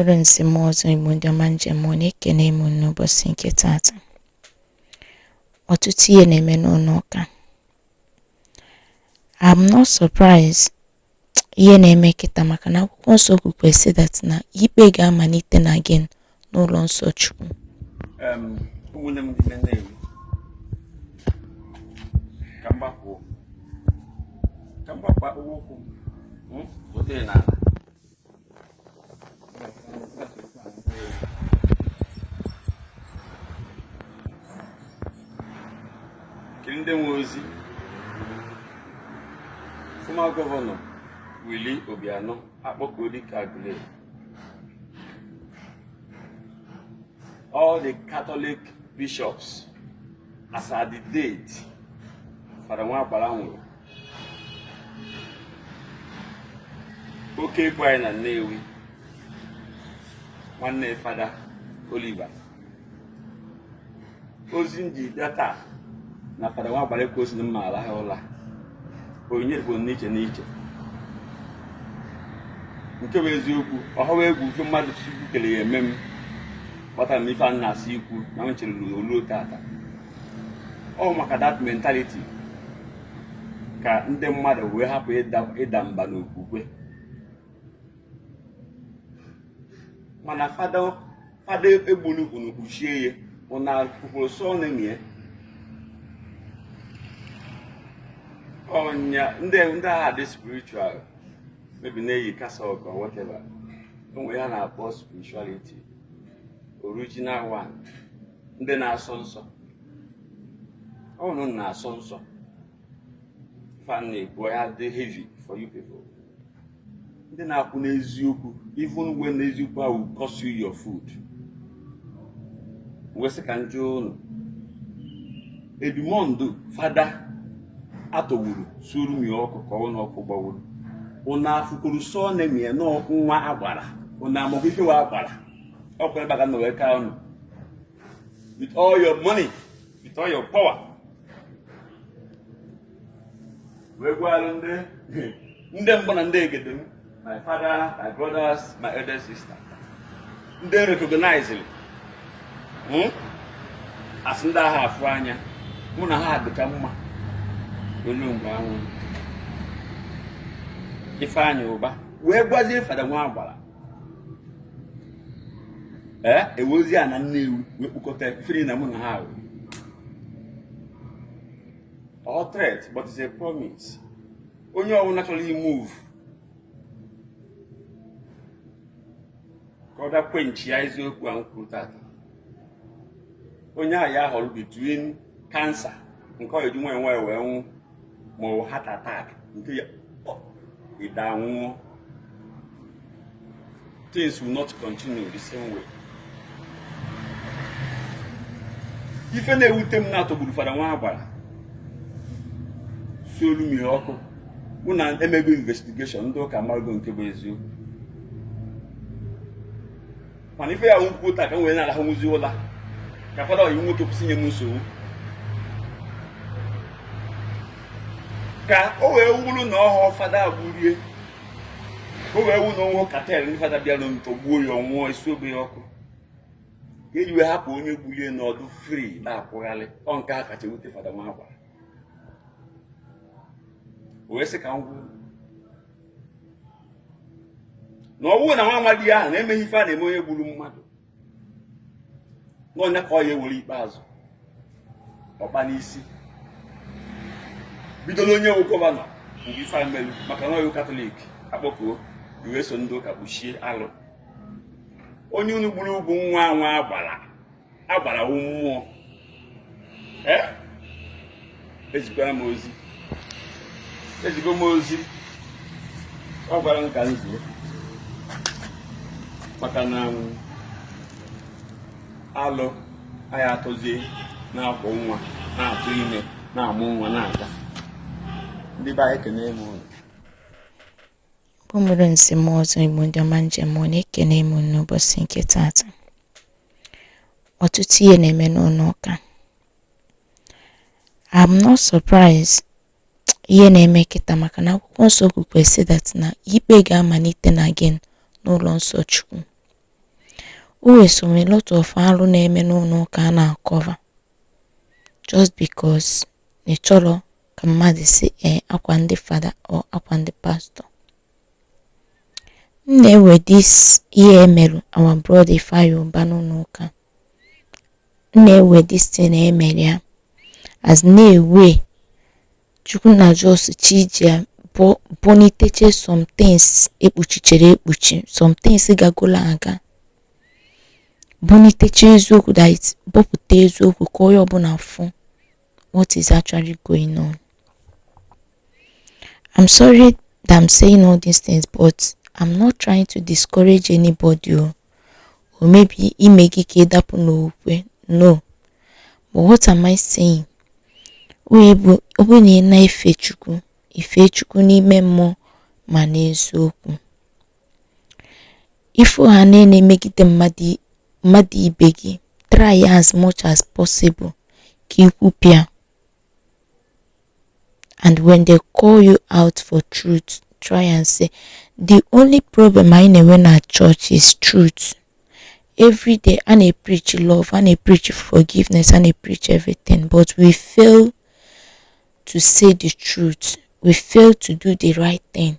mụrụ nze mụọ ọzọ. Igbo ndị ọma njem ọnụ, ekene m unu n'ụbọchị nke tata. Ọtụtụ ihe na-eme n'ụlọ ụka. I'm not surprised ihe na-eme kịta, maka na akwụkwọ nsọ kwukwe sị that na ikpe ga-amalite na gịnị? N'ụlọ nsọ Chukwu. Ụmụnne m ndị Nnewi, ka m gbapụ akpụkpọ ụkwụ m otere n'ala. Kiri ndị nwe ozi. Former Governor Willie Obianọ akpọkuo dike Aguleri, all the Catholic bishops, as at the date Fada Nwagbara nwụrụ, oke ekwe anyị na Nnewi, nwanne Fada Oliver. Ozi m ji bịa taa na Fada Nwagbara ekwe ozi na mma ala ha ụla onyinye bụ n'iche n'iche. Nke bụ eziokwu, ọhawa egwu ife mmadụ Chukwu kele ya eme m kpatara m ife a na-asị ikwu na m chere oluo tata. Ọ maka that mentality ka ndị mmadụ wee hapụ ịda mba n'okwukwe. Mana fada egburu unu kpuchie ya, unu kwukwuru sọ na-emie ọnya. Ndị agha dị spiritual, maybe na-eyi cassock or whatever, o nwere ha na-akpọ spirituality, original one. Ndị na-asọ nsọ, ọnụ na-asọ nsọ fan na-ekwu ya dị heavy for you people. Ndị na-akwụ n'eziokwu, even when eziokwu ahụ will cost you your food. Wee sị ka njụ unu, Edmondo fada atọgburu suru m ya ọkụ ka ọ na ọkụ gbawuru, unu afụkwuru sọ na-emie nwa agbara, unu amakwa ife wa agbara ọkụ ebe aka nọ wee ka unu with all your money, with all your power, wee gwara ndị mbụ na ndị egede m, my father, my brothers, my elder sister, ndị recognize asị ndị agha afụ anya mụ na ha dịka mma olu mgbe anwụ Ifeanyị Ụba wee gwazie Fada Nwagbara ee ewozi a na Nnewi wee kpụkọta ifere na mụ na ha all threat, but it's a promise. Onye ọbụla chọrọ imove ka ọ bịa kwenchi ya eziokwu a m kwuru tata, onye ahụ ya họrọ between cancer nke ọ eji nwayọ nwayọ wee nwụ, ma ọ bụ heart attack nke ya ịda nwụọ. Things will not continue the same way. Ife na-ewute m na-atọgburu Fada Nwagbara suolu m ya ọkụ mụ na emego investigation, ndị ụka amago nke bụ eziokwu. Mana ife ya nkwuo taa ka m wee na-arahụnwuzi ụla, ka fada ọyị nwoke kwụsị inye m nsogbu, ka o wee wuru na ọhụụ fada agburie, o wee wu na ọnwụ cartel ndị fada bịara ntọgbuo ya, ọnwụọ esi obe ya ọkụ, ka eji wee hapụ onye gbulie n'ọdụ free na-akwụgharị. Ọ nke a kacha ewute Fada Nwagbara. O wee sị ka m gwuo na ọ bụrụ na nwa amadi ahụ na-emeghị ife a na-eme onye gburu mmadụ n'ọnya, ka ọ ya ewere ikpeazụ ọkpa n'isi bido n'onye wụ governor mgbe ife a melu, maka na ọyụ Catholic akpọkuo iwe so ndị ụka kpuchie alụ. Onye unu gburu ugwu nwa nwa agbara agbara wụ mmụọ. Ee, ezikwara m ozi, ezigo m ozi ọ gwara m ka m zuo, maka na alụ anyị atọzie na-akwọ nwa, na-atụ ime, na-amụ nwa, na-aga. Ndị be anyị, ekene m ụnụ. Bụ mụrụ nze mụọ ọzọ. Igbo ndị ọma njem ọnụ, ekene m unu n'ụbọchị nke tata. Ọtụtụ ihe na-eme n'ụlọ ụka. I'm not surprised ihe na-eme kịta, maka na akwụkwọ nsọ kwukwe sị that na ikpe ga-amalite na gịnị? N'ụlọ nsọ Chukwu. O nwere some a lot of arụ na-eme n'ụlọ ụka a na-acover just because na ị chọrọ ka mmadụ si ee akwa ndị fada or akwa ndị pastọ. M na-ewe this ihe emerụ our brother Ifeanyi Uba n'ụlọ ụka, m na-ewe this thing emere ya as na-ewe Chukwu na just chi ji ya boniteche some things ekpuchichere ekpuchi, some things gagolo aga, boniteche eziokwu, that is bọpụta eziokwu ka onye ọbụla fụ what is actually going on. I'm sorry that I'm saying all these things, but I'm not trying to discourage anybody o, or maybe ime gị ka ị dapụ n'okwukwe, no. But what am I saying? Onye bụ ọ bụrụ na ị na-efe Chukwu, ife Chukwu n'ime mmụọ ma n'eziokwu. Ifu ha na na-emegide mmadụ ibe gị, try as much as possible ka ikwupịa. And when they call you out for truth, try and say the only problem anyị na-enwe na church is truth. Every day a na-preach love, a na-preach forgiveness, a na-preach everything, but we fail to say the truth. We fail to do the right thing.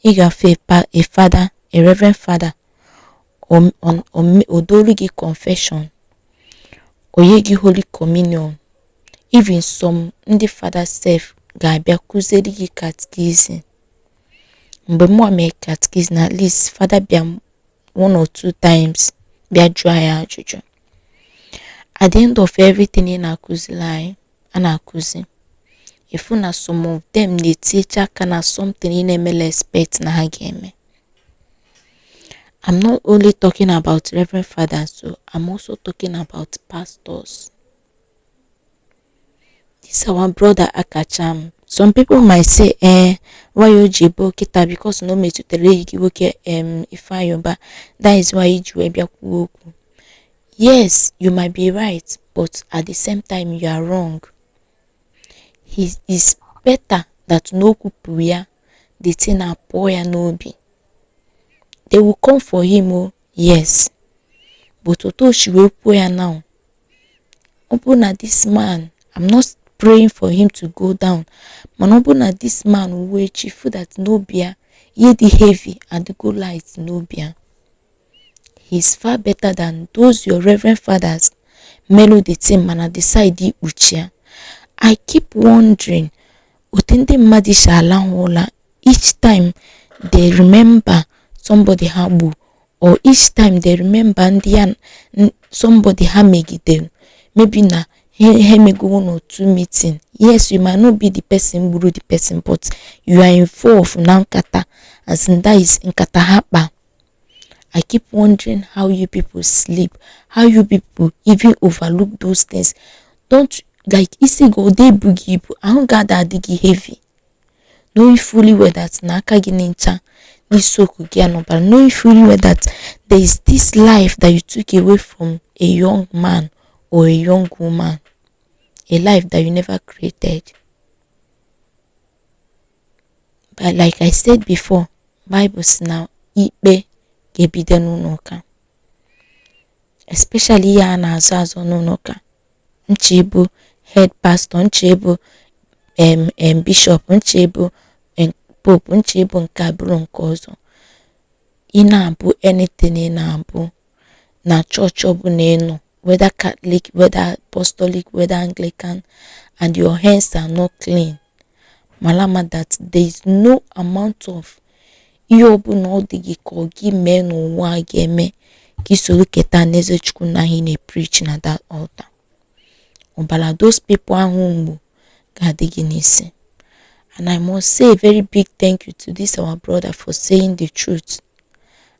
Ị ga-afụ a father, a reverend father, o dolu gị confession, o nye gị holy communion. Even some ndị fada sef ga-abịa kụziere gị catechism. Mgbe mụnwa mere catechism, at least fada bịa one or two times bịa jụọ anyị ajụjụ. At the end of everything ị na-akụziri anyị, a na-akụzi, ịfụ na some of them na-etinyecha aka na something ị na-emela expect na ha ga-eme. I'm not only talking about reverend fathers, so I'm also talking about pastors. This our brother Akacham. Some people might say, eh, why o ji bụ kịta because na o metụtara enyi gị nwoke Ifeanyi Uba, that is why iji wee bịa kwuo okwu. Yes, you might be right, but at the same time you are wrong. He is better that na o kwupụrụ ya, the thing apụọ ya n'obi. They will come for him o, yes, but otu o si wee kwuo ya now, ọ bụrụ na this man, I'm not praying for him to go down, mana ọ bụrụ na this man wuo echi feel that n'obi ya ihe dị heavy adịgo light n'obi ya, he is far better than those your reverend fathers melụ the thing mana decide ikpuchi ya. I keep wondering otu ndị mmadụ si alahụ ụra each time they remember somebody ha gburu, or each time they remember ndị ya somebody ha megidere, maybe na ha emego one or two meeting. Yes, you might not be the person gburu the person, but you are involved na nkata, as in that is nkata ha kpa. I keep wondering how you people sleep, how you people even overlook those things. Don't like isi gị ọ dị ebu gị ibu, ahụ gị ada adị gị heavy, knowing fully well that na aka gị na-ncha n'isiokwu gị anọbara, knowing fully well that there is this life that you took away from a young man or a young woman, a life that you never created. But like I said before, Bible sị na ikpe ga-ebido n'ụlọ ụka, especially ihe a na-azọ azọ n'ụlọ ụka. Nche ịbụ head pastor, nche ịbụ em em bishop, nche ịbụ pope, nche ịbụ nke a bụrụ nke ọzọ. Ị na-abụ anything ị na-abụ na chọọchị ọbụla ị nọ, whether Catholic, whether Apostolic, whether Anglican, and your hands are not clean, malama that there is no amount of ihe ọbụla ọ dị gị ka ọ gị mee n'ụwa a ga-eme ka ị soro keta n'eze Chukwu na ahụ ị na-preach na that altar. Ọbara those people ahụ mgbu ga-adị gị n'isi. And I must say a very big thank you to this our brother for saying the truth,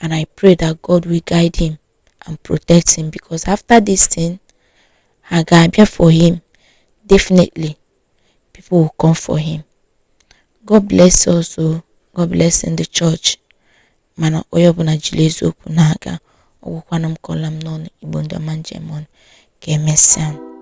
and I pray that God will guide him and protect him, because after this thing ha ga-abịa for him, definitely people will come for him. God bless us o, God bless in the church. Mana onye ọbụla jiri eziokwu na-aga. Ọgwụkwana m kọla m n'ọnụ. Igbo ndị ọma, njem ọnụ, ka emesịa.